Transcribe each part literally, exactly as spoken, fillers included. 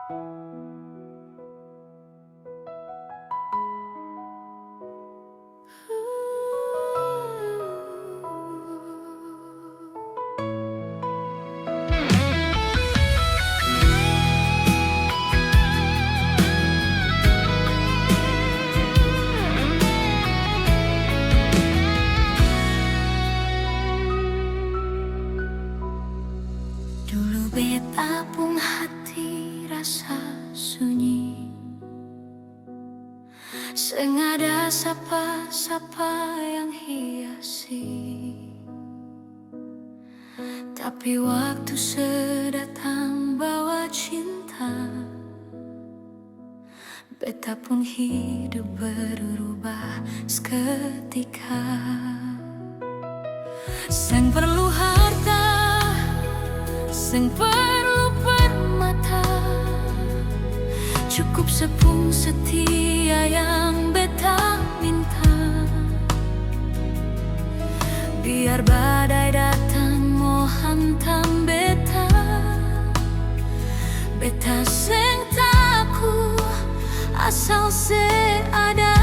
Dulu beta pung hati rasa sunyi, seng ada sapa-sapa yang hiasi. Tapi waktu se datang bawa cinta, beta pung hidup berubah seketika. Seng perlu harta, seng perlu permata, cukup se pung setia yang beta minta. Biar badai datang mo hantam beta, beta seng taku asal se ada.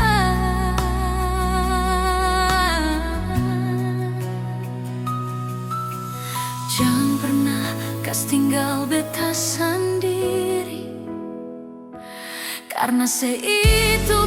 Jang pernah kas tinggal beta sandiri, karna se itu